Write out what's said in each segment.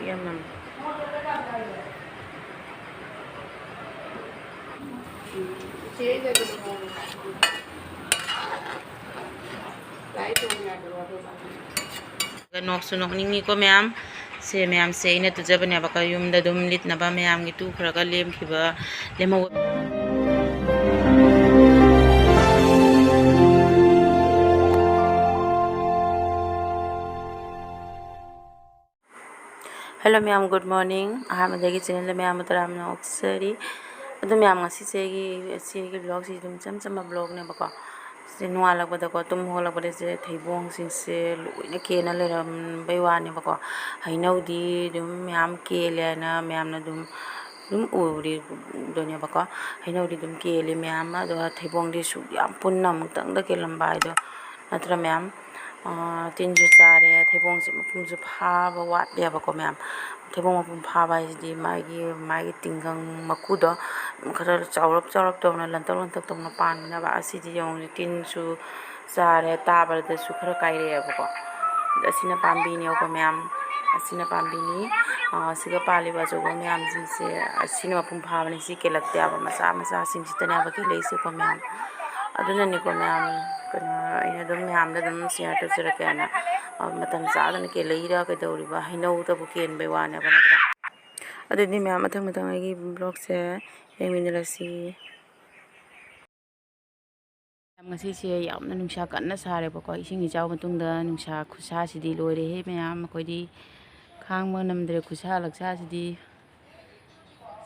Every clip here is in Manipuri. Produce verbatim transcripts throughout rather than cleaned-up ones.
ꯌꯥꯝ ꯅꯝꯃꯦ꯫ ꯅꯣꯛꯁꯨ ꯅꯣꯛꯅꯤꯡꯉꯤꯀꯣ ꯃꯌꯥꯝ꯫ ꯁꯦ ꯃꯌꯥꯝꯁꯦ ꯑꯩꯅ ꯇꯨꯖꯕꯅꯦꯕꯀꯣ, ꯌꯨꯝꯗ ꯑꯗꯨꯝ ꯂꯤꯠꯅꯕ ꯃꯌꯥꯝꯒꯤ ꯇꯨꯈ꯭ꯔꯒ ꯂꯦꯝꯈꯤꯕ, ꯂꯦꯝꯍꯧ-, Hello ꯃꯌꯥꯝ, good morning꯫ ꯑꯍꯥꯟꯕꯗꯒꯤ channelꯗ ꯃꯌꯥꯝꯕꯨ ꯇꯔꯥꯝꯅ ꯑꯣꯛꯆꯔꯤ꯫ ꯑꯗꯨ ꯃꯌꯥꯝ, ꯉꯁꯤꯁꯦ ꯑꯩꯒꯤ, ꯁꯤ ꯑꯩꯒꯤ vlogꯁꯤ ꯑꯗꯨꯝ ꯏꯆꯝ ꯆꯝꯕ vlogꯅꯦꯕꯀꯣ꯫ ꯁꯤ ꯅꯣꯡꯉꯥꯜꯂꯛꯄꯗꯀꯣ, ꯇꯨꯝ ꯍꯧꯒꯠꯂꯛꯄꯗ ꯁꯦ ꯊꯩꯕꯣꯡꯁꯤꯡꯁꯦ ꯂꯣꯏꯅ ꯀꯦꯅ ꯂꯩꯔꯝꯕꯩ ꯋꯥꯅꯦꯕꯀꯣ꯫ ꯍꯩꯅꯧꯗꯤ ꯑꯗꯨꯝ ꯃꯌꯥꯝ ꯀꯦꯜꯂꯦ ꯍꯥꯏꯅ ꯃꯌꯥꯝꯅ ꯑꯗꯨꯝ, ꯑꯗꯨꯝ ꯎꯔꯤꯗꯨꯅꯦꯕꯀꯣ꯫ ꯍꯩꯅꯧꯗꯤ ꯑꯗꯨꯝ ꯀꯦꯜꯂꯤ ꯃꯌꯥꯝ ꯑꯃ, ꯑꯗꯨꯒ ꯊꯩꯕꯣꯡꯗꯤ ꯁꯨꯛ ꯌꯥꯝ ꯄꯨꯟꯅ ꯑꯃꯨꯛꯇꯪꯗ ꯀꯦꯜꯂꯝꯕ ꯍꯥꯏꯗꯣ ꯅꯠꯇ꯭ꯔꯥ ꯃꯌꯥꯝ? ꯑꯥ, ꯇꯤꯟꯁꯨ ꯆꯥꯔꯦ, ꯊꯩꯕꯣꯡꯁꯦ ꯃꯄꯨꯝꯁꯨ ꯐꯥꯕ ꯋꯥꯠꯂꯦꯕꯀꯣ ꯃꯌꯥꯝ꯫ ꯊꯩꯕꯣꯡ ꯃꯄꯨꯝ ꯐꯥꯕ ꯍꯥꯏꯁꯤꯗꯤ ꯃꯥꯒꯤ, ꯃꯥꯒꯤ ꯇꯤꯡꯒꯪ ꯃꯀꯨꯗꯣ ꯈꯔ ꯆꯥꯎꯔꯞ ꯆꯥꯎꯔꯞ ꯇꯧꯅ, ꯂꯟꯇꯛ ꯂꯟꯇꯛ ꯇꯧꯅ ꯄꯥꯟꯕꯅꯦꯕ꯫ ꯑꯁꯤꯗꯤ ꯌꯦꯡꯉꯨꯅꯦ, ꯇꯤꯟꯁꯨ ꯆꯥꯔꯦ, ꯇꯥꯕꯗꯁꯨ ꯈꯔ ꯀꯥꯏꯔꯛꯑꯦꯕꯀꯣ꯫ ꯑꯁꯤꯅ ꯄꯥꯝꯕꯤꯅꯦꯕꯀꯣ ꯃꯌꯥꯝ, ꯑꯁꯤꯅ ꯄꯥꯝꯕꯤꯅꯤ꯫ ꯑꯥ, ꯑꯁꯤꯒ ꯄꯥꯜꯂꯤꯕ ꯑꯆꯧꯕ ꯃꯌꯥꯝꯁꯤꯡꯁꯦ, ꯑꯁꯤꯅ ꯃꯄꯨꯡ ꯐꯥꯕꯅꯤ, ꯁꯤ ꯀꯦꯜꯂꯛꯇꯦꯕ, ꯃꯆꯥ ꯃꯆꯥꯁꯤꯡꯁꯤꯗꯅꯦꯕ ꯀꯦꯜꯂꯛꯏꯁꯦꯀꯣ ꯃꯌꯥꯝ꯫ ꯑꯗꯨꯅꯅꯤꯀꯣ ꯃꯌꯥꯝ, ꯀꯩꯅꯣ, ꯑꯩꯅ ꯑꯗꯨꯝ ꯃꯌꯥꯝꯗ ꯑꯗꯨꯝ share ꯇꯧꯖꯔꯛꯀꯦ ꯍꯥꯏꯅ꯫ ꯑ, ꯃꯇꯝ ꯆꯥꯗꯅ ꯀꯦꯜꯂꯛꯏꯔꯥ ꯀꯩꯗꯧꯔꯤꯕ, ꯍꯩꯅꯧꯗꯕꯨ ꯀꯦꯟꯕꯩ ꯋꯥꯅꯦꯕ, ꯅꯠꯇ꯭ꯔꯥ? ꯑꯗꯨꯗꯤ ꯃꯌꯥꯝ, ꯃꯊꯪ ꯃꯊꯪ ꯑꯩꯒꯤ vlogꯁꯦ ꯌꯦꯡꯃꯤꯟꯅꯔꯁꯤ꯫ ꯃꯌꯥꯝ, ꯉꯁꯤꯁꯦ ꯌꯥꯝꯅ ꯅꯨꯡꯁꯥ ꯀꯟꯅ ꯁꯥꯔꯦꯕꯀꯣ꯫ ꯏꯁꯤꯡ ꯏꯆꯥꯎ ꯃꯇꯨꯡꯗ ꯅꯨꯡꯁꯥ ꯈꯨꯠꯁꯥꯁꯤꯗꯤ ꯂꯣꯏꯔꯦꯍꯦ ꯃꯌꯥꯝ꯫ ꯑꯩꯈꯣꯏꯗꯤ ꯈꯥꯡꯕ ꯉꯝꯗ꯭ꯔꯦ ꯈꯨꯠꯁꯥ ꯂꯛꯁꯥꯁꯤꯗꯤ꯫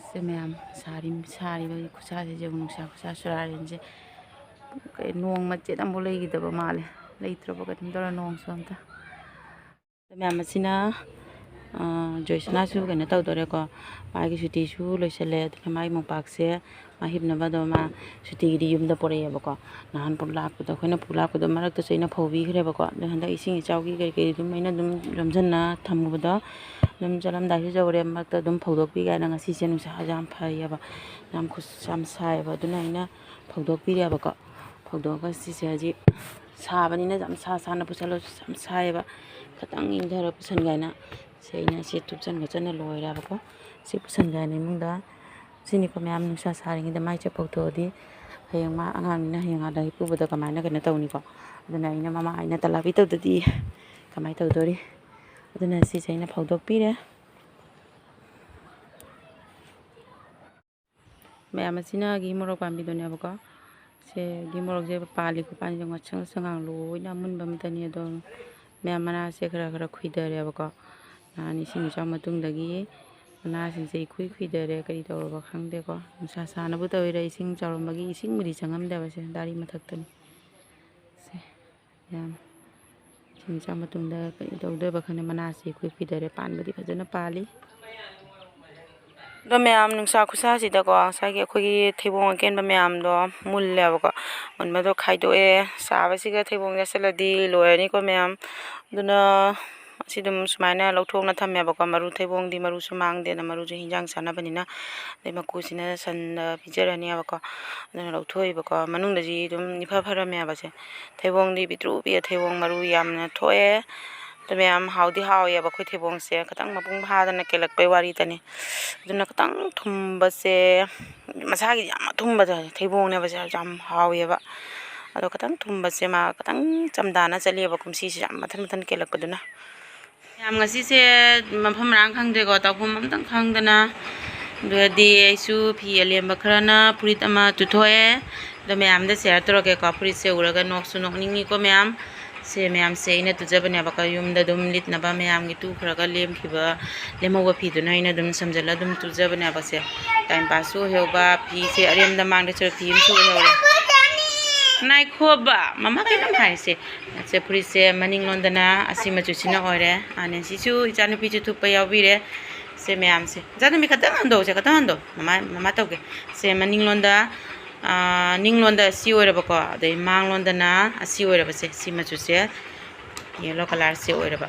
ꯁꯦ ꯃꯌꯥꯝ, ꯁꯥꯔꯤ-, ꯁꯥꯔꯤꯕ ꯈꯨꯠꯁꯥꯁꯤꯁꯨ, ꯅꯨꯡꯁꯥ ꯈꯨꯠꯁꯥ ꯁꯨꯔꯥꯔꯦꯟꯁꯦ꯫ ꯀꯩ, ꯅꯣꯡ ꯃꯆꯦꯠ ꯑꯃꯐꯥꯎ ꯂꯩꯈꯤꯗꯕ ꯃꯥꯜꯂꯦ꯫ ꯂꯩꯇ꯭ꯔꯕ ꯀꯩꯅꯣꯝ ꯇꯧꯔꯦ ꯅꯣꯡꯁꯨ ꯑꯝꯇ꯫ ꯃꯌꯥꯝ, ꯑꯁꯤꯅ, ꯑ, ꯖꯣꯏꯁꯅꯥꯁꯨ ꯀꯩꯅꯣ ꯇꯧꯗꯣꯔꯦꯀꯣ꯫ ꯃꯥꯒꯤ ꯁꯨꯇꯤꯁꯨ ꯂꯣꯏꯁꯤꯜꯂꯦ꯫ ꯑꯗꯨꯅ ꯃꯥꯒꯤ ꯃꯣꯝꯄꯥꯛꯁꯦ ꯃꯥ ꯍꯤꯞꯅꯕ ꯑꯗꯣ ꯃꯥ ꯁꯨꯇꯤꯒꯤꯗꯤ ꯌꯨꯝꯗ ꯄꯣꯔꯛꯑꯦꯕꯀꯣ꯫ ꯅꯍꯥꯟ ꯄꯨ ꯂꯥꯛꯄꯗꯣ, ꯑꯩꯈꯣꯏꯅ ꯄꯨ ꯂꯥꯛꯄꯗꯣ ꯃꯔꯛꯇꯁꯨ ꯑꯩꯅ ꯐꯧꯕꯤꯈ꯭ꯔꯦꯕꯀꯣ꯫ ꯑꯗꯣ ꯍꯟꯗꯛ ꯏꯁꯤꯡ ꯏꯆꯥꯎꯒꯤ ꯀꯔꯤ ꯀꯔꯤ ꯑꯗꯨꯝ ꯑꯩꯅ ꯑꯗꯨꯝ ꯌꯣꯝꯁꯤꯟꯅ ꯊꯝꯃꯨꯕꯗꯣ ꯑꯗꯨꯝ ꯆꯠꯂꯝꯗꯥꯏꯁꯨ ꯌꯧꯔꯦ, ꯃꯔꯛꯇ ꯑꯗꯨꯝ ꯐꯧꯗꯣꯛꯄꯤ ꯀꯥꯏꯅ꯫ ꯉꯁꯤꯁꯦ ꯅꯨꯡꯁꯥꯁꯦ ꯌꯥꯝ ꯐꯩꯌꯦꯕ, ꯌꯥꯝ ꯈꯨꯠ-, ꯌꯥꯝ ꯁꯥꯏꯌꯦꯕ꯫ ꯑꯗꯨꯅ ꯑꯩꯅ ꯐꯧꯗꯣꯛꯄꯤꯔꯦꯕꯀꯣ꯫ ꯐꯧꯗꯣꯛꯑꯒ ꯁꯤꯁꯦ ꯍꯧꯖꯤꯛ ꯁꯥꯕꯅꯤꯅ ꯌꯥꯝ ꯁꯥ ꯁꯥꯅ ꯄꯨꯁꯜꯂꯁꯨ ꯌꯥꯝ ꯁꯥꯏꯌꯦꯕ, ꯈꯤꯇꯪ ꯏꯪꯊꯔ ꯄꯨꯁꯟꯒꯦ ꯍꯥꯏꯅ꯫ ꯁꯤ ꯑꯩꯅ ꯁꯤ ꯇꯨꯞꯆꯟ ꯈꯣꯠꯆꯟꯅ ꯂꯣꯏꯔꯦꯕꯀꯣ꯫ ꯁꯤ ꯄꯨꯁꯟꯈ꯭ꯔꯅꯤ ꯏꯃꯨꯡꯗ꯫ ꯁꯤꯅꯤꯀꯣ ꯃꯌꯥꯝ, ꯅꯨꯡꯁꯥ ꯁꯥꯔꯤꯉꯩꯗ ꯃꯥꯏꯁꯦ ꯐꯧꯊꯣꯛꯑꯗꯤ ꯍꯌꯦꯡ ꯃꯥ ꯑꯉꯥꯡꯅꯤꯅ ꯍꯌꯦꯡ ꯑꯥꯗ ꯏꯄꯨꯕꯗ ꯀꯃꯥꯏꯅ ꯀꯩꯅꯣ ꯇꯧꯅꯤꯀꯣ? ꯑꯗꯨꯅ ꯑꯩꯅ ꯃꯃꯥ ꯑꯩꯅ ꯇꯂꯥꯕꯤ ꯇꯧꯗꯗꯤ ꯀꯃꯥꯏꯅ ꯇꯧꯗꯣꯔꯤ? ꯑꯗꯨꯅ ꯁꯤꯁꯦ ꯑꯩꯅ ꯐꯧꯗꯣꯛꯄꯤꯔꯦ꯫ ꯃꯌꯥꯝ ꯑꯁꯤꯅ ꯒꯤ ꯃꯣꯔꯣꯛ ꯄꯥꯝꯕꯤꯗꯨꯅꯦꯕꯀꯣ꯫ ꯁꯦ ꯒꯤ ꯃꯣꯔꯣꯛꯁꯦ ꯄꯥꯜꯂꯤ ꯈꯨꯄꯥꯟꯁꯦ ꯉꯁꯪ ꯉꯁꯪ ꯉꯥꯡ ꯂꯣꯏꯅ ꯑꯃꯨꯟꯕ ꯑꯃꯠꯇꯅꯤ꯫ ꯑꯗꯣ ꯃꯌꯥꯝ ꯃꯅꯥꯁꯦ ꯈꯔ ꯈꯔ ꯈꯨꯏꯊꯔꯦꯕꯀꯣ꯫ ꯅꯍꯥꯟ ꯏꯁꯤꯡ ꯏꯆꯥꯎ ꯃꯇꯨꯡꯗꯒꯤ ꯃꯅꯥꯁꯤꯡꯁꯦ ꯏꯈꯨꯏ ꯈꯨꯏꯊꯔꯦ꯫ ꯀꯔꯤ ꯇꯧꯔꯕ ꯈꯪꯗꯦꯀꯣ꯫ ꯅꯨꯡꯁꯥ ꯁꯥꯅꯕ ꯇꯧꯔꯤꯔꯥ ꯏꯁꯤꯡ ꯆꯥꯎꯔꯝꯕꯒꯤ, ꯏꯁꯤꯡꯕꯨꯗꯤ ꯆꯪꯉꯝꯗꯦꯕ ꯁꯦ ꯗꯥꯔꯤ ꯃꯊꯛꯇꯅꯤ꯫ ꯁꯦ ꯌꯥꯝ ꯏꯁꯤꯡ ꯏꯆꯥꯎ ꯃꯇꯨꯡꯗ ꯀꯔꯤ ꯇꯧꯗꯣꯏꯕ ꯈꯪꯗꯦ꯫ ꯃꯅꯥꯁꯤ ꯏꯈꯨꯏ ꯈꯨꯏꯊꯔꯦ꯫ ꯄꯥꯟꯕꯗꯤ ꯐꯖꯅ ꯄꯥꯜꯂꯤ꯫ ꯑꯗꯣ ꯃꯌꯥꯝ ꯅꯨꯡꯁꯥ ꯈꯨꯠꯁꯥꯁꯤꯗꯀꯣ ꯉꯁꯥꯏꯒꯤ ꯑꯩꯈꯣꯏꯒꯤ ꯊꯩꯕꯣꯡ ꯑꯀꯦꯟꯕ ꯃꯌꯥꯝꯗꯣ ꯃꯨꯜꯂꯦꯕꯀꯣ꯫ ꯃꯨꯟꯕꯗꯣ ꯈꯥꯏꯗꯣꯛꯑꯦ꯫ ꯆꯥꯕꯁꯤꯒ ꯊꯩꯕꯣꯡ ꯆꯥꯁꯤꯜꯂꯗꯤ ꯂꯣꯏꯔꯅꯤꯀꯣ ꯃꯌꯥꯝ꯫ ꯑꯗꯨꯅ ꯑꯁꯤ ꯑꯗꯨꯝ ꯁꯨꯃꯥꯏꯅ ꯂꯧꯊꯣꯛꯅ ꯊꯝꯃꯦꯕꯀꯣ꯫ ꯃꯔꯨ, ꯊꯩꯕꯣꯡꯗꯤ ꯃꯔꯨꯁꯨ ꯃꯥꯡꯗꯦꯅ, ꯃꯔꯨꯁꯨ ꯍꯤꯟꯖꯥꯡ ꯆꯥꯅꯕꯅꯤꯅ꯫ ꯑꯗꯩ ꯃꯀꯨꯁꯤꯅ ꯁꯟꯗ ꯄꯤꯖꯔꯅꯦꯕꯀꯣ꯫ ꯑꯗꯨꯅ ꯂꯧꯊꯣꯛꯑꯦꯕꯀꯣ꯫ ꯃꯅꯨꯡꯗꯗꯤ ꯑꯗꯨꯝ ꯏꯐ ꯐꯔꯝꯃꯦꯕꯁꯦ꯫ ꯊꯩꯕꯣꯡꯗꯤ ꯄꯤꯛꯇ꯭ꯔꯨ ꯄꯤꯛꯑꯦ, ꯊꯩꯕꯣꯡ ꯃꯔꯨ ꯌꯥꯝꯅ ꯊꯣꯛꯑꯦ꯫ ꯑꯗꯨ ꯃꯌꯥꯝ ꯍꯥꯎꯗꯤ ꯍꯥꯎꯋꯦꯕ ꯑꯩꯈꯣꯏ ꯊꯩꯕꯣꯡꯁꯦ꯫ ꯈꯤꯇꯪ ꯃꯄꯨꯡ ꯐꯥꯗꯅ ꯀꯦꯜꯂꯛꯄꯩ ꯋꯥꯔꯤꯗꯅꯤ꯫ ꯑꯗꯨꯅ ꯈꯤꯇꯪ ꯊꯨꯝꯕꯁꯦ, ꯃꯁꯥꯒꯤ ꯌꯥꯝ ꯑꯊꯨꯝꯕꯗꯣ ꯊꯩꯕꯣꯡꯅꯦꯕꯁꯦ, ꯌꯥꯝ ꯍꯥꯎꯋꯦꯕ꯫ ꯑꯗꯣ ꯈꯤꯇꯪ ꯊꯨꯝꯕꯁꯦ ꯃꯥ ꯈꯤꯇꯪ ꯆꯝꯗꯥꯅ ꯆꯠꯂꯦꯕ ꯀꯨꯝꯁꯤꯁꯦ, ꯌꯥꯝ ꯃꯊꯟ ꯃꯊꯟ ꯀꯦꯜꯂꯛꯄꯗꯨꯅ꯫ ꯃꯌꯥꯝ ꯉꯁꯤꯁꯦ ꯃꯐꯝ ꯃꯔꯥꯡ ꯈꯪꯗ꯭ꯔꯦꯀꯣ, ꯇꯧꯐꯝ ꯑꯝꯇꯪ ꯈꯪꯗꯅ꯫ ꯑꯗꯨꯗꯤ ꯑꯩꯁꯨ ꯐꯤ ꯑꯂꯦꯝꯕ ꯈꯔꯅ ꯐꯨꯔꯤꯠ ꯑꯃ ꯇꯨꯊꯣꯛꯑꯦ꯫ ꯑꯗꯣ ꯃꯌꯥꯝꯗ share ꯇꯧꯔꯛꯀꯦꯀꯣ꯫ ꯐꯨꯔꯤꯠꯁꯦ ꯎꯔꯒ ꯅꯣꯛꯁꯨ ꯅꯣꯛꯅꯤꯡꯉꯤꯀꯣ ꯃꯌꯥꯝ꯫ ꯁꯦ ꯃꯌꯥꯝꯁꯦ ꯑꯩꯅ ꯇꯨꯖꯕꯅꯦꯕꯀꯣ꯫ ꯌꯨꯝꯗ ꯑꯗꯨꯝ ꯂꯤꯠꯅꯕ ꯃꯌꯥꯝꯒꯤ ꯇꯨꯈ꯭ꯔꯒ ꯂꯦꯝꯈꯤꯕ, ꯂꯦꯝꯍꯧꯕ ꯐꯤꯗꯨꯅ ꯑꯩꯅ ꯑꯗꯨꯝ ꯁꯝꯖꯜꯂ ꯑꯗꯨꯝ ꯇꯨꯖꯕꯅꯦꯕꯁꯦ꯫ Time passꯁꯨ ꯑꯣꯏꯍꯧꯕ, ꯐꯤꯁꯦ ꯑꯔꯦꯝꯕꯗ ꯃꯥꯡꯗ ꯆꯠꯄ ꯐꯤ ꯑꯃꯁꯨ ꯑꯣꯏꯍꯧꯔꯦ꯫ ꯉꯥꯏꯈꯣꯕ, ꯃꯃꯥ ꯀꯩꯅꯣꯝ ꯍꯥꯏꯁꯦ꯫ ꯁꯦ ꯐꯨꯔꯤꯠꯁꯦ ꯃꯅꯤꯡꯂꯣꯝꯗꯅ ꯑꯁꯤ ꯃꯆꯨꯁꯤꯅ ꯑꯣꯏꯔꯦ꯫ ꯑꯥ, ꯅꯦꯟꯁꯤꯁꯨ ꯏꯆꯥꯅꯨꯄꯤꯁꯨ ꯊꯨꯞꯄ ꯌꯥꯎꯕꯤꯔꯦ꯫ ꯁꯦ ꯃꯌꯥꯝꯁꯦ꯫ ꯏꯆꯥꯅꯨꯄꯤ ꯈꯇꯪ ꯍꯟꯗꯣꯛꯁꯦ, ꯈꯇꯪ ꯍꯟꯗꯣꯛ꯫ ꯃꯃꯥ, ꯃꯃꯥ ꯇꯧꯒꯦ꯫ ꯁꯦ ꯃꯅꯤꯡꯂꯣꯝꯗ, ꯑꯥ, ꯅꯤꯡꯂꯣꯝꯗ ꯑꯁꯤ ꯑꯣꯏꯔꯕꯀꯣ꯫ ꯑꯗꯩ ꯃꯥꯡꯂꯣꯝꯗꯅ ꯑꯁꯤ ꯑꯣꯏꯔꯕꯁꯦ꯫ ꯁꯤ ꯃꯆꯨꯁꯦ yellow colourꯁꯦ ꯑꯣꯏꯔꯕ꯫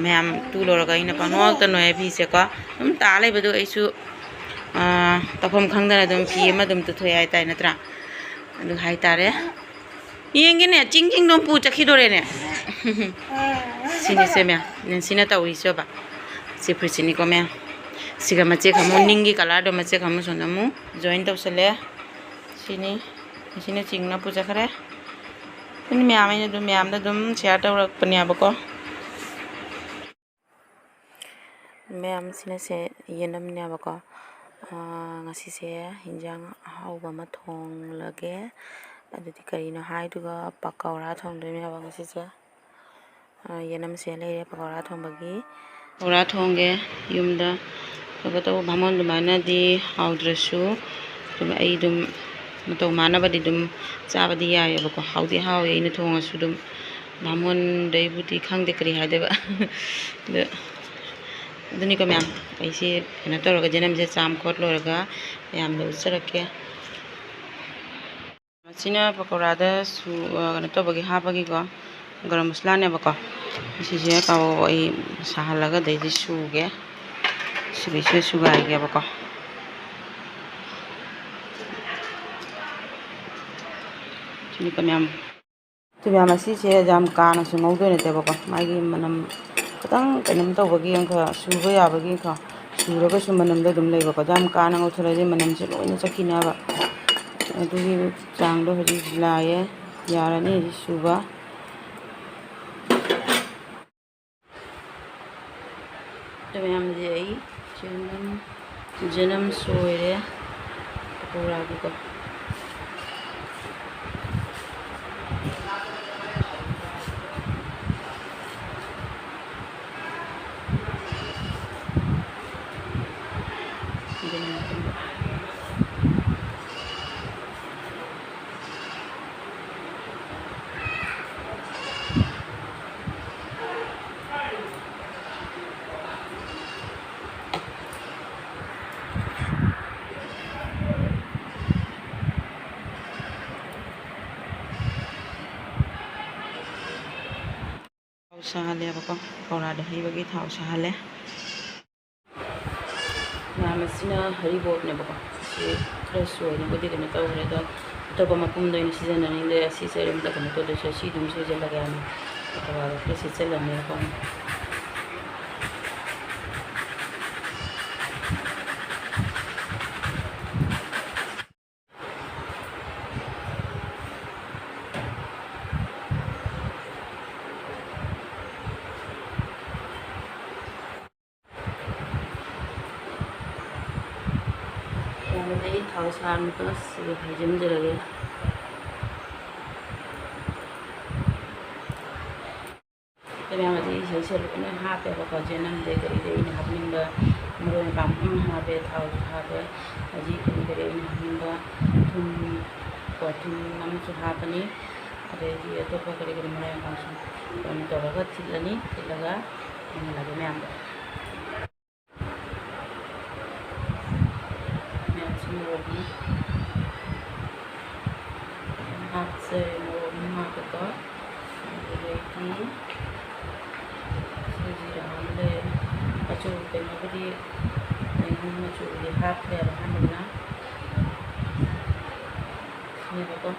ꯃꯌꯥꯝ ꯇꯨ ꯂꯣꯏꯔꯒ ꯑꯩꯅ ꯄꯪꯅꯣꯛꯇ ꯅꯣꯛꯑꯦ ꯐꯤꯁꯦꯀꯣ꯫ ꯑꯗꯨꯝ ꯇꯥ ꯂꯩꯕꯗꯣ ꯑꯩꯁꯨ, ꯑꯥ, ꯇꯧꯐꯝ ꯈꯪꯗꯅ ꯑꯗꯨꯝ ꯐꯤ ꯑꯃ ꯑꯗꯨꯝ ꯇꯨꯊꯣꯛꯑꯦ ꯍꯥꯏꯇꯥꯔꯦ, ꯅꯠꯇ꯭ꯔꯥ? ꯑꯗꯨ ꯍꯥꯏꯇꯥꯔꯦ꯫ ꯌꯦꯡꯒꯦꯅꯦ, ꯆꯤꯡ ꯆꯤꯡꯗꯣꯝ ꯄꯨ ꯆꯠꯈꯤꯗꯣꯔꯦꯅꯦ꯫ ꯁꯤꯅꯤꯁꯦ ꯃꯌꯥꯝ, ꯅꯦꯟꯁꯤꯅ ꯇꯧꯔꯤꯁꯦꯕ꯫ ꯁꯤ ꯐꯨꯔꯤꯠꯁꯤꯅꯤꯀꯣ ꯃꯌꯥꯝ꯫ ꯁꯤꯒ ꯃꯆꯦꯛ ꯑꯃꯨꯛ, ꯅꯤꯡꯒꯤ colourꯗꯣ ꯃꯆꯦꯛ ꯑꯃꯨꯛ ꯁꯣꯝꯗ ꯑꯃꯨꯛ join ꯇꯧꯁꯜꯂꯦ꯫ ꯁꯤꯅꯤ, ꯁꯤꯅ ꯆꯤꯡꯅ ꯄꯨꯖꯈ꯭ꯔꯦ꯫ ꯑꯗꯨꯅꯤ ꯃꯌꯥꯝ, ꯑꯩꯅ ꯑꯗꯨꯝ ꯃꯌꯥꯝꯗ ꯑꯗꯨꯝ share ꯇꯧꯔꯛꯄꯅꯦꯕꯀꯣ꯫ ꯃꯌꯥꯝ, ꯁꯤꯅ ꯁꯦ ꯌꯦꯅꯝꯅꯦꯕꯀꯣ꯫ ꯑꯥ, ꯉꯁꯤꯁꯦ ꯍꯤꯟꯖꯥꯡ ꯑꯍꯥꯎꯕ ꯑꯃ ꯊꯣꯡꯂꯒꯦ꯫ ꯑꯗꯨꯗꯤ ꯀꯔꯤꯅꯣ ꯍꯥꯏꯗꯨꯒ ꯄꯀꯧꯔꯥ ꯊꯣꯡꯗꯣꯏꯅꯦꯕ ꯉꯁꯤꯁꯦ꯫ ꯑꯥ, ꯌꯦꯅꯝꯁꯦ ꯂꯩꯔꯦ ꯄꯀꯧꯔꯥ ꯊꯣꯡꯕꯒꯤ꯫ ꯄꯀꯧꯔꯥ ꯊꯣꯡꯒꯦ ꯌꯨꯝꯗ꯫ ꯀꯩꯅꯣ ꯇꯧꯕ, ꯕꯥꯃꯣꯟ ꯑꯗꯨꯃꯥꯏꯅꯗꯤ ꯍꯥꯎꯗ꯭ꯔꯁꯨ ꯑꯗꯨꯝ ꯑꯩ ꯑꯗꯨꯝ ꯃꯇꯧ ꯃꯥꯟꯅꯕꯗꯤ ꯑꯗꯨꯝ ꯆꯥꯕꯗꯤ ꯌꯥꯏꯑꯕꯀꯣ꯫ ꯍꯥꯎꯗꯤ ꯍꯥꯎꯋꯦ ꯑꯩꯅ ꯊꯣꯡꯉꯁꯨ ꯑꯗꯨꯝ꯫ ꯕꯥꯃꯣꯟꯗꯩꯕꯨꯗꯤ ꯈꯪꯗꯦ ꯀꯔꯤ ꯍꯥꯏꯗꯣꯏꯕ꯫ ꯑꯗꯨ, ꯑꯗꯨꯅꯤꯀꯣ ꯃꯌꯥꯝ, ꯑꯩꯁꯤ ꯀꯩꯅꯣ ꯇꯧꯔꯒ, ꯌꯦꯅꯝꯁꯦ ꯆꯥꯝ ꯈꯣꯠ ꯂꯣꯏꯔꯒ ꯃꯌꯥꯝꯗ ꯎꯠꯆꯔꯛꯀꯦ꯫ ꯃꯁꯤꯅ ꯄꯀꯧꯔꯥꯗ ꯁꯨ-, ꯑ, ꯀꯩꯅꯣ ꯇꯧꯕꯒꯤ ꯍꯥꯞꯄꯒꯤꯀꯣ, ꯒꯔꯝ ꯃꯁꯂꯥꯅꯦꯕꯀꯣ꯫ ꯁꯤꯁꯦ ꯀꯥꯕꯣꯛ ꯑꯩ ꯁꯥꯍꯜꯂꯒ ꯑꯗꯩꯗꯤ ꯁꯨꯒꯦ꯫ ꯁꯤꯒꯩꯁꯤꯗ ꯁꯨꯒꯥꯏꯒꯦꯕꯀꯣ꯫ ꯁꯤꯅꯤꯀꯣ ꯃꯌꯥꯝ꯫ ꯁꯤ ꯃꯌꯥꯝ ꯑꯁꯤꯁꯦ ꯌꯥꯝ ꯀꯥꯅꯁꯨ ꯉꯧꯗꯣꯏ ꯅꯠꯇꯦꯕꯀꯣ꯫ ꯃꯥꯒꯤ ꯃꯅꯝ ꯈꯤꯇꯪ ꯀꯩꯅꯣꯝ ꯇꯧꯕꯒꯤ ꯑꯃꯈꯛ ꯁꯨꯕ ꯌꯥꯕꯒꯤ ꯑꯃꯈꯛ ꯁꯨꯔꯒꯁꯨ ꯃꯅꯝꯗꯣ ꯑꯗꯨꯝ ꯂꯩꯕꯀꯣ꯫ ꯌꯥꯝ ꯀꯥꯅ ꯉꯧꯊꯣꯔꯛꯑꯗꯤ ꯃꯅꯝꯁꯦ ꯂꯣꯏꯅ ꯆꯠꯈꯤꯅꯦꯕ꯫ ꯑꯗꯨꯒꯤ ꯆꯥꯡꯗꯣ ꯍꯧꯖꯤꯛ ꯂꯥꯛꯑꯦ꯫ ꯌꯥꯔꯅꯤ ꯍꯧꯖꯤꯛ ꯁꯨꯕ꯫ ꯑꯗꯨ ꯃꯌꯥꯝꯁꯦ ꯑꯩ ꯌꯦꯅꯝ, ꯌꯦꯅꯝ ꯁꯣꯏꯔꯦ ꯄꯀꯧꯔꯥꯒꯤꯀꯣ꯫ ꯊꯥꯎ ꯁꯥꯍꯜꯂꯦꯕꯀꯣ, ꯄꯀꯧꯔꯥꯗꯣ ꯍꯩꯕꯒꯤ ꯊꯥꯎ ꯁꯥꯍꯜꯂꯦ꯫ ꯃꯌꯥꯝ ꯑꯁꯤꯅ ꯍꯔꯤꯕꯣꯞꯅꯦꯕꯀꯣ꯫ ꯁꯤ ꯈꯔ ꯁꯣꯏꯅꯕꯨꯗꯤ ꯀꯩꯅꯣ ꯇꯧꯈ꯭ꯔꯦ, ꯑꯗꯣ ꯑꯇꯣꯞꯄ ꯃꯄꯨꯝꯗ ꯑꯣꯏꯅ ꯁꯤꯖꯤꯟꯅꯅꯤꯡꯗꯦ꯫ ꯑꯁꯤꯁꯦ ꯑꯗꯨꯝ ꯀꯩꯅꯣ ꯇꯧꯗꯣꯏꯁꯦ, ꯁꯤ ꯑꯗꯨꯝ ꯁꯣꯏꯖꯤꯜꯂꯒꯦ ꯍꯥꯏꯅ꯫ ꯊꯧꯕꯥꯜꯗ ꯈꯔ ꯁꯤꯠꯆꯜꯂꯝꯃꯦ ꯑꯩꯈꯣꯏꯅ꯫ ꯌꯥꯝꯅ ꯑꯩ ꯊꯥꯎ ꯁꯥꯍꯟꯕꯗꯣ ꯁꯤꯒ ꯍꯩꯖꯤꯟꯖꯔꯒꯦ꯫ ꯃꯌꯥꯝ ꯑꯁꯤ ꯏꯁꯩ ꯁꯦ ꯂꯣꯏꯅ ꯍꯥꯞꯄꯦꯕꯀꯣ꯫ ꯆꯦꯅꯝꯗꯩ ꯀꯔꯤꯗꯩ ꯑꯩꯅ ꯍꯥꯞꯅꯤꯡꯕ ꯃꯔꯣꯏ ꯃꯄꯥꯡ ꯄꯨꯝꯅꯃꯛ ꯍꯥꯞꯄꯦ꯫ ꯊꯥꯎꯁꯨ ꯍꯥꯞꯄꯦ꯫ ꯑꯁꯤ ꯀꯔꯤ ꯀꯔꯤ ꯑꯩꯅ ꯍꯥꯞꯅꯤꯡꯕ ꯊꯨꯝ, ꯀꯣ, ꯊꯨꯝ ꯑꯃꯁꯨ ꯍꯥꯞꯄꯅꯤ꯫ ꯑꯗꯩꯗꯤ ꯑꯇꯣꯞꯄ ꯀꯔꯤ ꯀꯔꯤ ꯃꯔꯣꯏ ꯃꯄꯥꯡꯁꯨ ꯂꯣꯏꯅ ꯇꯧꯔꯒ ꯊꯤꯠꯂꯅꯤ꯫ ꯊꯤꯠꯂꯒ ꯊꯝꯍꯜꯂꯒꯦ ꯃꯌꯥꯝꯗꯣ꯫ ꯃꯌꯥꯝꯁꯨ ꯃꯣꯔꯣꯛꯅꯤ꯫ ꯍꯥꯞꯆꯔꯦ ꯃꯣꯔꯣꯛ ꯑꯃ ꯍꯥꯞꯄꯗꯣ꯫ ꯑꯗꯨꯗꯒꯤ ꯁꯤ ꯖꯤꯔꯥ ꯑꯃ ꯂꯩꯔꯦ꯫ ꯃꯆꯨ ꯀꯩꯅꯣꯕꯨꯗꯤ, ꯀꯩꯅꯣ ꯃꯆꯨꯕꯨꯗꯤ ꯍꯥꯞꯇ꯭ꯔꯦ ꯑꯍꯥꯟꯕꯗꯅ꯫ ꯁꯤꯅꯦꯕꯀꯣ꯫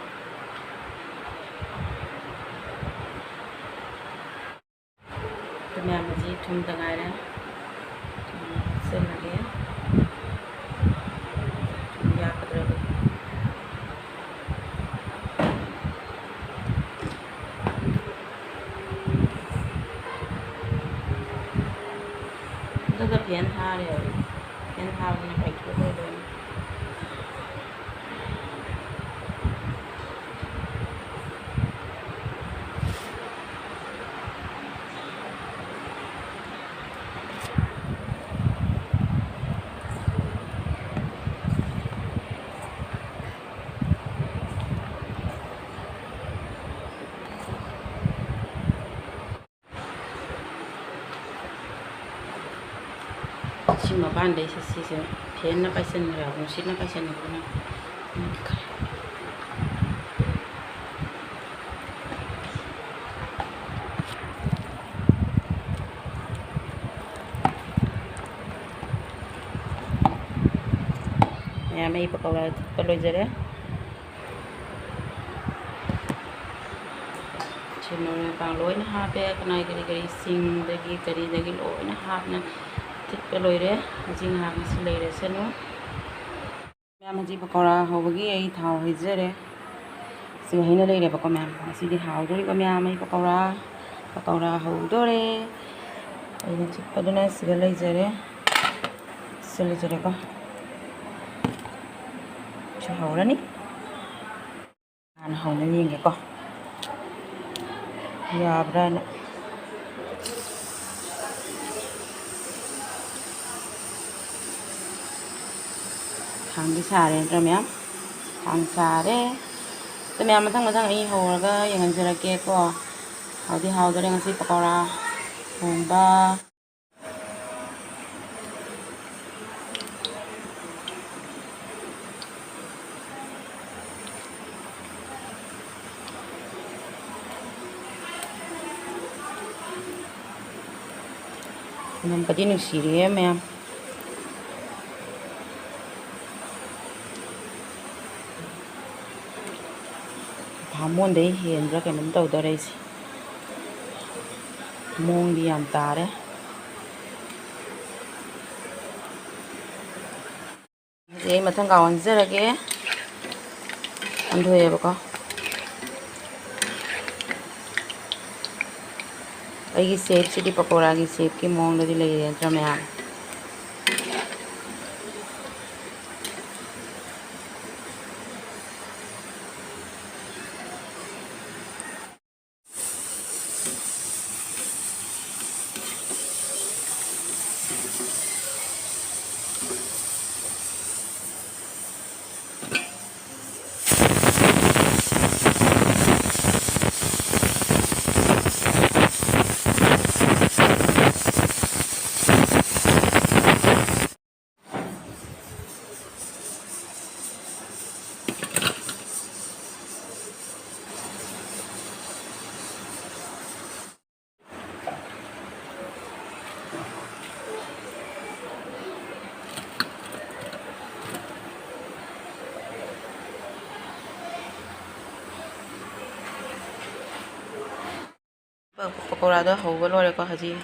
ꯑꯗꯨ ꯃꯌꯥꯝ ꯑꯁꯤ ꯊꯨꯝꯗ ꯉꯥꯏꯔꯦ꯫ ꯊꯨꯝ ꯍꯥꯞꯆꯤꯜꯂꯒꯦ꯫ ꯊꯨꯝ ꯌꯥꯛꯀꯗ꯭ꯔꯕ꯫ ꯑꯗꯨꯒ ꯐꯦꯟ ꯊꯥꯔꯦ꯫ ꯐꯦꯟ ꯊꯥꯕꯅꯤꯅ ꯄꯥꯏꯊꯣꯛꯈ꯭ꯔꯦ ꯂꯣꯏꯅ꯫ ꯁꯤ ꯃꯄꯥꯟꯗꯩ ꯁꯤ, ꯁꯤꯁꯦ ꯐꯦꯟꯅ ꯄꯥꯏꯁꯟꯈ꯭ꯔꯦ, ꯅꯨꯡꯁꯤꯠꯅ ꯄꯥꯏꯁꯟꯈ꯭ꯔꯦ꯫ ꯃꯌꯥꯝ ꯑꯩ ꯄꯀꯧꯔꯥ ꯊꯤꯠꯄ ꯂꯣꯏꯖꯔꯦ꯫ ꯁꯤ ꯃꯔꯣꯏ ꯃꯄꯥꯡ ꯂꯣꯏꯅ ꯍꯥꯞꯄꯦ꯫ ꯀꯅꯥꯏ ꯀꯔꯤ ꯀꯔꯤ ꯁꯤꯡꯗꯒꯤ ꯀꯔꯤꯗꯒꯤ ꯂꯣꯏꯅ ꯍꯥꯞꯅ ꯊꯤꯠꯄ ꯂꯣꯏꯔꯦ꯫ ꯍꯧꯖꯤꯛ ꯉꯥꯏꯍꯥꯛ ꯃꯁꯤ ꯂꯩꯔꯁꯅꯨ꯫ ꯃꯌꯥꯝ, ꯍꯧꯖꯤꯛ ꯄꯀꯧꯔꯥ ꯍꯧꯕꯒꯤ ꯑꯩ ꯊꯥꯎ ꯍꯩꯖꯔꯦ꯫ ꯁꯤꯒ ꯍꯩꯅ ꯂꯩꯔꯦꯕꯀꯣ ꯃꯌꯥꯝ꯫ ꯉꯁꯤꯗꯤ ꯍꯥꯎꯗꯣꯔꯤꯀꯣ ꯃꯌꯥꯝ, ꯑꯩ ꯄꯀꯧꯔꯥ, ꯄꯀꯧꯔꯥ ꯍꯧꯗꯣꯔꯦ꯫ ꯑꯩꯅ ꯆꯤꯛꯄꯗꯨꯅ ꯁꯤꯗ ꯂꯩꯖꯔꯦ꯫ ꯁꯤꯗ ꯂꯩꯖꯔꯦꯀꯣ꯫ ꯁꯤ ꯍꯧꯔꯅꯤ꯫ ꯍꯥꯟꯅ ꯍꯧꯅ ꯌꯦꯡꯒꯦꯀꯣ꯫ ꯌꯥꯕ꯭ꯔꯥꯅ꯫ ꯈꯥꯡꯗꯤ ꯁꯥꯔꯦ ꯅꯠꯇ꯭ꯔꯥ ꯃꯌꯥꯝ? ꯈꯥꯡ ꯁꯥꯔꯦ꯫ ꯑꯗꯣ ꯃꯌꯥꯝ, ꯃꯊꯪ ꯃꯊꯪ ꯑꯩ ꯍꯧꯔꯒ ꯌꯦꯡꯍꯟꯖꯔꯛꯀꯦꯀꯣ꯫ ꯍꯥꯎꯗꯤ ꯍꯥꯎꯗꯣꯔꯦ ꯉꯁꯤ ꯄꯀꯧꯔꯥ ꯊꯣꯡꯕ꯫ ꯃꯅꯝꯒꯗꯤ ꯅꯨꯡꯁꯤꯔꯤꯌꯦ ꯃꯌꯥꯝ꯫ ꯕꯥꯃꯣꯟꯗꯩ ꯍꯦꯟꯕ꯭ꯔꯥ ꯀꯩꯅꯣꯝ ꯇꯧꯗꯣꯔꯦ ꯑꯩꯁꯦ꯫ ꯃꯑꯣꯡꯗꯤ ꯌꯥꯝ ꯇꯥꯔꯦ꯫ ꯍꯧꯖꯤꯛ ꯑꯩ ꯃꯊꯪ ꯀꯥ ꯑꯣꯟꯖꯔꯒꯦ꯫ ꯑꯣꯟꯊꯣꯛꯑꯦꯕꯀꯣ꯫ ꯑꯩꯒꯤ ꯁꯦꯞꯁꯤꯗꯤ ꯄꯀꯧꯔꯥꯒꯤ ꯁꯦꯞꯀꯤ ꯃꯑꯣꯡꯗꯗꯤ ꯂꯩꯔꯦ ꯅꯠꯇ꯭ꯔꯥ ꯃꯌꯥꯝ? ꯄꯀꯧꯔꯥꯗꯣ ꯍꯧꯕ ꯂꯣꯏꯔꯦꯀꯣ꯫ ꯍꯧꯖꯤꯛ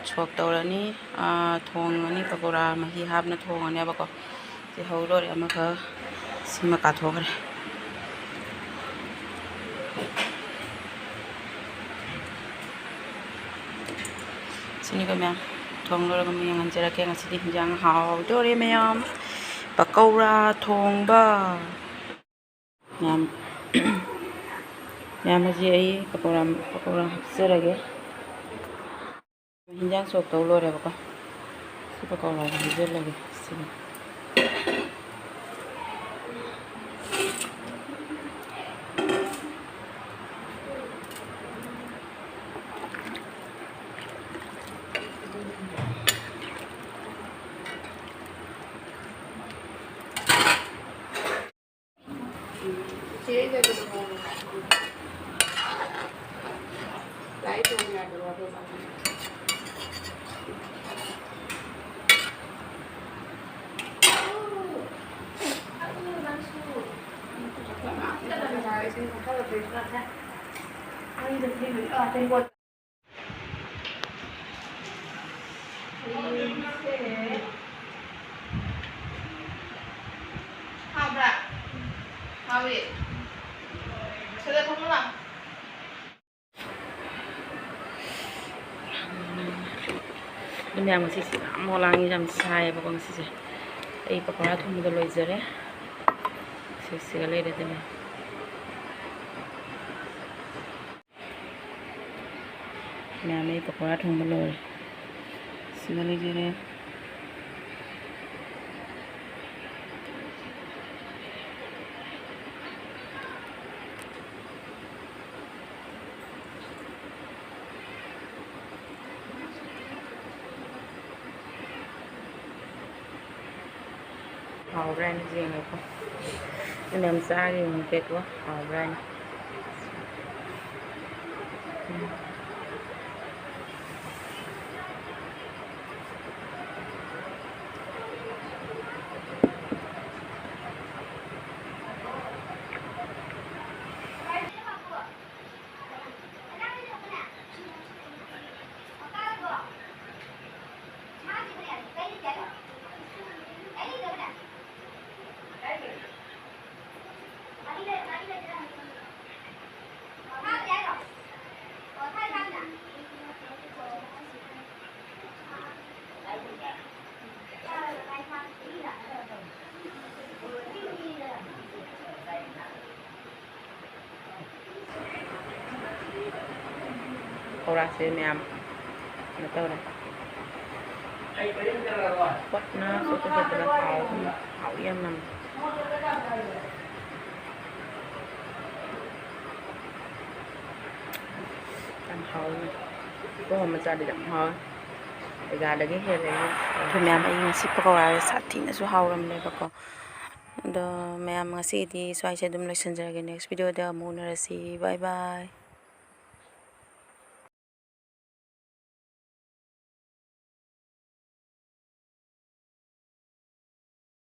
ꯁꯣꯛ ꯇꯧꯔꯅꯤ, ꯑꯥ, ꯊꯣꯡꯉꯅꯤ꯫ ꯄꯀꯧꯔꯥ ꯃꯍꯤ ꯍꯥꯞꯅ ꯊꯣꯡꯉꯅꯦꯕꯀꯣ꯫ ꯁꯤ ꯍꯧ ꯂꯣꯏꯔꯦ꯫ ꯑꯃꯈꯛ ꯁꯤꯃ ꯀꯥꯊꯣꯛꯈ꯭ꯔꯦ꯫ ꯁꯤꯅꯤꯀꯣ ꯃꯌꯥꯝ, ꯊꯣꯡ ꯂꯣꯏꯔꯒ ꯑꯃꯨꯛ ꯌꯦꯡꯍꯟꯖꯔꯛꯀꯦ꯫ ꯉꯁꯤꯗꯤ ꯍꯤꯟꯖꯥꯡ ꯍꯥꯎꯗꯣꯔꯦ ꯃꯌꯥꯝ꯫ ꯄꯀꯧꯔꯥ ꯊꯣꯡꯕ꯫ ꯃꯌꯥꯝ, ꯃꯌꯥꯝ, ꯍꯧꯖꯤꯛ ꯑꯩ ꯄꯀꯧꯔꯥ, ꯄꯀꯧꯔꯥ ꯍꯥꯞꯆꯔꯒꯦ꯫ ꯍꯤꯟꯖꯥꯡ ꯁꯣꯛ ꯇꯧ ꯂꯣꯏꯔꯦꯕꯀꯣ꯫ ꯁꯤ ꯄꯀꯧꯔꯥꯗ ꯍꯩꯖꯤꯜꯂꯒꯦ꯫ ꯁꯤꯒ ꯍꯥꯎꯕ꯭ꯔꯥ? ꯍꯥꯎꯏ꯫ ꯁꯤꯗ ꯊꯝꯃꯣ ꯂꯥꯎ꯫ ꯑꯗꯨ ꯃꯌꯥꯝ, ꯉꯁꯤꯁꯦ ꯌꯥꯝ ꯃꯣꯂꯥꯡꯉꯤ, ꯌꯥꯝ ꯁꯥꯏꯌꯦꯕꯀꯣ ꯉꯁꯤꯁꯦ꯫ ꯑꯩ ꯄꯀꯧꯔꯥ ꯊꯣꯡꯕꯗꯣ ꯂꯣꯏꯖꯔꯦ꯫ ꯁꯤ ꯁꯤꯒ ꯂꯩꯔꯦ ꯑꯗꯨꯅꯦ꯫ ꯃꯌꯥꯝ, ꯑꯩ ꯄꯀꯧꯔꯥ ꯊꯣꯡꯕ ꯂꯣꯏꯔꯦ꯫ ꯁꯤꯒ ꯂꯩꯖꯔꯦ꯫ ꯍꯥꯎꯕ꯭ꯔꯥ ꯍꯥꯏꯅ ꯌꯦꯡꯉꯦꯀꯣ꯫ ꯑꯩꯅ ꯌꯥꯝ ꯆꯥꯔ ꯌꯦꯡꯉꯦꯀꯣ, ꯍꯥꯎꯕ꯭ꯔꯥ ꯍꯥꯏꯅ꯫ ꯎꯝ꯫ ꯄꯀꯧꯔꯥꯁꯦ ꯃꯌꯥꯝ ꯀꯩꯅꯣ ꯇꯧꯔꯦ꯫ ꯄꯣꯠꯅ ꯆꯣꯠꯄ ꯆꯣꯠꯄꯗ ꯍꯥꯎ-, ꯍꯥꯎ ꯌꯥꯝ ꯅꯝꯃꯦ꯫ ꯌꯥꯝ ꯍꯥꯎꯋꯤ꯫ ꯄꯀꯧꯔꯥ ꯃꯆꯥꯗꯤ ꯌꯥꯝ ꯍꯥꯎꯋꯤ꯫ ꯕꯖꯥꯔꯗꯒꯤ ꯍꯦꯜꯂꯦ꯫ ꯑꯩꯈꯣꯏ ꯃꯌꯥꯝ, ꯑꯩ ꯉꯁꯤ ꯄꯀꯧꯔꯥꯁꯦ ꯁꯥꯊꯤꯅꯁꯨ ꯍꯥꯎꯔꯝꯃꯦꯕꯀꯣ꯫ ꯑꯗꯣ ꯃꯌꯥꯝ, ꯉꯁꯤꯒꯤꯗꯤ ꯁ꯭ꯋꯥꯏꯁꯦ ꯑꯗꯨꯝ ꯂꯣꯏꯁꯤꯟꯖꯔꯒꯦ꯫ Next video ꯗ ꯑꯃꯨꯛ ꯎꯅꯔꯁꯤ꯫ Bye bye꯫